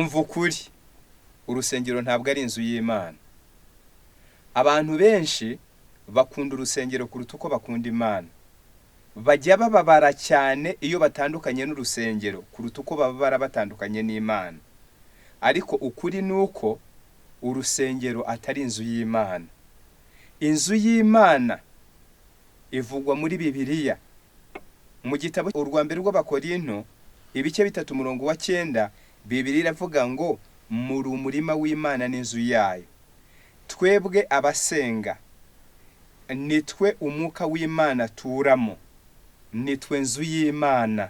Umva ukuri, urusengero ntabwo ari inzu y'Imana. Abantu benshi bakunda urusengero kuruta uko bakunda Imana. Bajya bababara cyane iyo batandukanye n'urusengero kuruta uko bababara batandukanye n'Imana. Ariko ukuri ni uko urusengero atari inzu y'Imana. Inzu y'Imana ivugwa muri Bibiliya. Mu gitabo urwa mbere rw'Abakorinto, ibice 3 umurongo wa 9, Bibiliya iravuga ngo muri umurima w'Imana n'inzu yayo. Twebwe abasenga nitwe umwuka w'Imana aturamo, nitwe nzu y'Imana.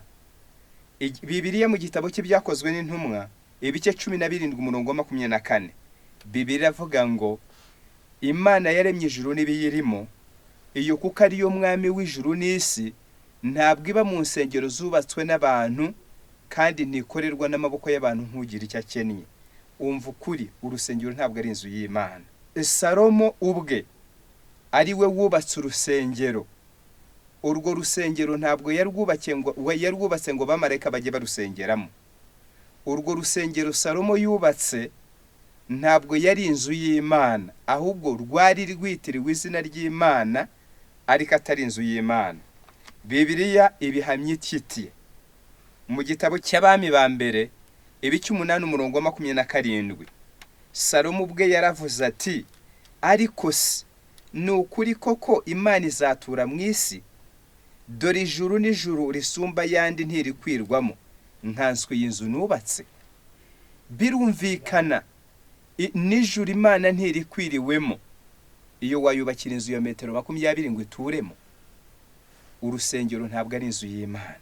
Bibiliya mu gitabo cy'Ibyakozwe n'Intumwa, ibice 17 umurongo wa 24, Bibiliya iravuga ngo Imana yaremye ijuru n'ibiyirimo, iyo kuko ariyo mwami w'ijuru n'isi, ntabwo iba mu nsengero zubatswe n'abantu kandi ntikorerwa n'amaboko y'abantu nk'ugira icyo akennye. Umva ukuri, urusengero ntabwo ari inzu y'Imana. Salomo ubwe ari we wubatse urusengero. Urwo rusengero ntabwo yarwubatse ngo bamarayika bajye barusengeramo. Urwo rusengero Salomo yubatse ntabwo yari inzu y'Imana, ahubwo rwari rwitiriwe izina ry'Imana ariko atari inzu y'Imana. Bibiliya ibihamya iti mu gitabo cy'Abami ba mbere, ibice 8 umurongo wa 27, Salomo ubwe yaravuze ati ariko se ni ukuri koko Imana izatura mu isi? Dore ijuru n'ijuru risumba ayandi ntirikwirwamo, nkanswe iyi nzu nubatse. Birumvikana, n'ijuru Imana ntirikwiriwemo. Iyo wayubakira inzu ya metero 20 ngo ituremo. Urusengero ntabwo ari inzu y'Imana.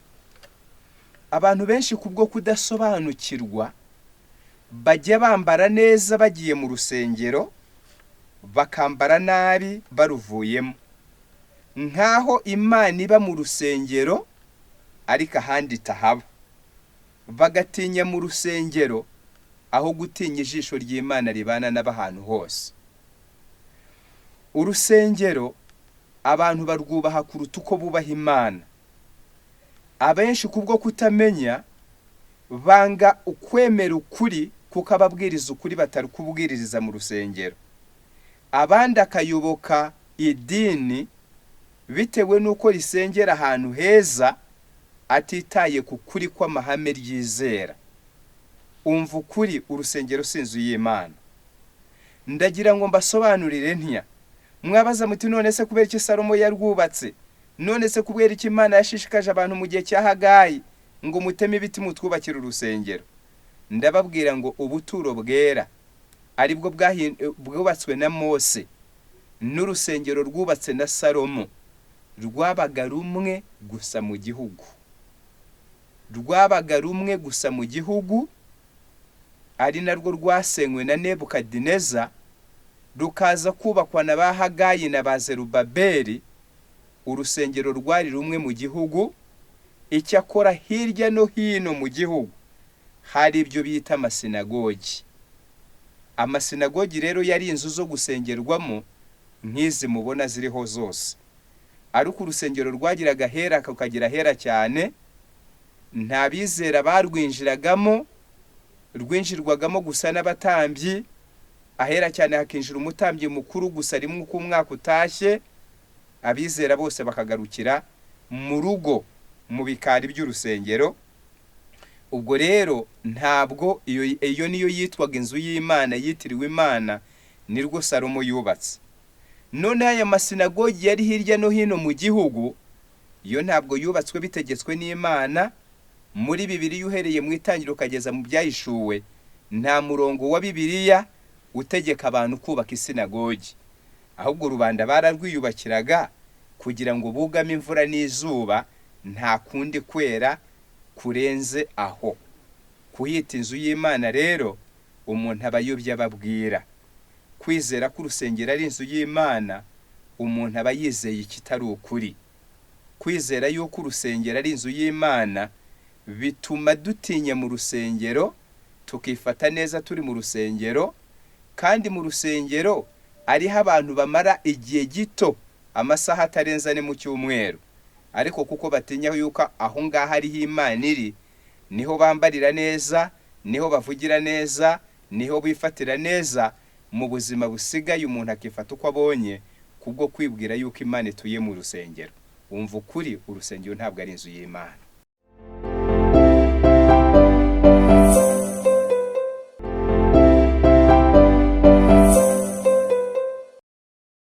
Abantu benshi kubwo kudasobanukirwa bajya bambara neza bagiye mu rusengero, bakambara nabi baruvuyemo, nkaho Imana iba mu rusengero ariko ahandi itahaba. Bagatinya mu rusengero aho gutinya ijisho ry'Imana ribana n'abantu hose. Urusengero abantu barwubaha kuruta uko bubaha Imana. Abenshi kubwo kutamenya banga ukwemera ukuri kuko ababwiriza ukuri batarukubwiririza mu rusengero. Abandi akayoboka idini bitewe n'uko risengera ahantu heza, atitaye ku kuri kw'amahame ryizera. Umva ukuri, urusengero si inzu y'Imana. Ndagira ngo mbasobanurire ntya. Mwabaza muti none se kubera iki Salomo yarwubatse? None se kubera iki Imana yashishikaje abantu mu gihe cya Hagayi ngo muteme ibiti mutwubakire urusengero? Ndababwira ngo ubuturo bwera aribwo bwubatswe na Mose n'urusengero rwubatse na Salomo rwabaga rumwe gusa mu gihugu. Rwabaga rumwe gusa mu gihugu, ari narwo rwasenywe na Nebukadineza, rukaza kubakwa na ba Hagayi na ba Zerubabeli. Urusengero rwari rumwe mu gihugu. Icyakora hirya no hino mu gihugu hari ibyo bita amasinagogi. Amasinagogi rero yari inzu zo gusengerwamo nk'izi mubona ziriho zose, ariko urusengero rwagiraga ahera rukagira ahera cyane. Nta bizera barwinjiragamo, rwinjirwagamo gusa n'abatambyi. Ahera cyane hakinjira umutambyi mukuru gusa rimwe uko umwaka utashye, abizera bose bakagarukira mu rugo mu bikari by'urusengero. Ubwo rero ntabwo iyo niyo yitwaga inzu y'Imana yitiriwe Imana, nirwo Salomo yubatse. None aya masinagogi yari hirya no hino mu gihugu, yo ntabwo yubatswe bitegetswe n'Imana. Muri Bibiliya uhereye mu itangiriro ukageza mu Byahishuwe, nta murongo wa Bibiliya utegeka abantu kubaka isinagogi, ahubwo rubanda bararwiyubakiraga kugira ngo bugame imvura n'izuba, nta kundi kwera kurenze aho. Kuhita inzu y'Imana rero umuntu aba ayobya ababwira. Kwizera ko urusengero ari inzu y'Imana, umuntu aba yizeye ikitari ukuri. Kwizera yuko urusengero ari inzu y'Imana bituma dutinya mu rusengero, tukifata neza turi mu rusengero, kandi mu rusengero ariho abantu bamara igihe gito, amasaha atarenze 4 mu cyumweru. Ariko kuko batinya yuko aho ngaho ariho Imana iri, niho bambarira neza, Niho bavugira neza, niho bifatira neza. Mu buzima busigaye umuntu akifata uko abonye kubwo kwibwira yuko Imana ituye mu rusengero. Umva ukuri, urusengero ntabwo ari inzu y'Imana.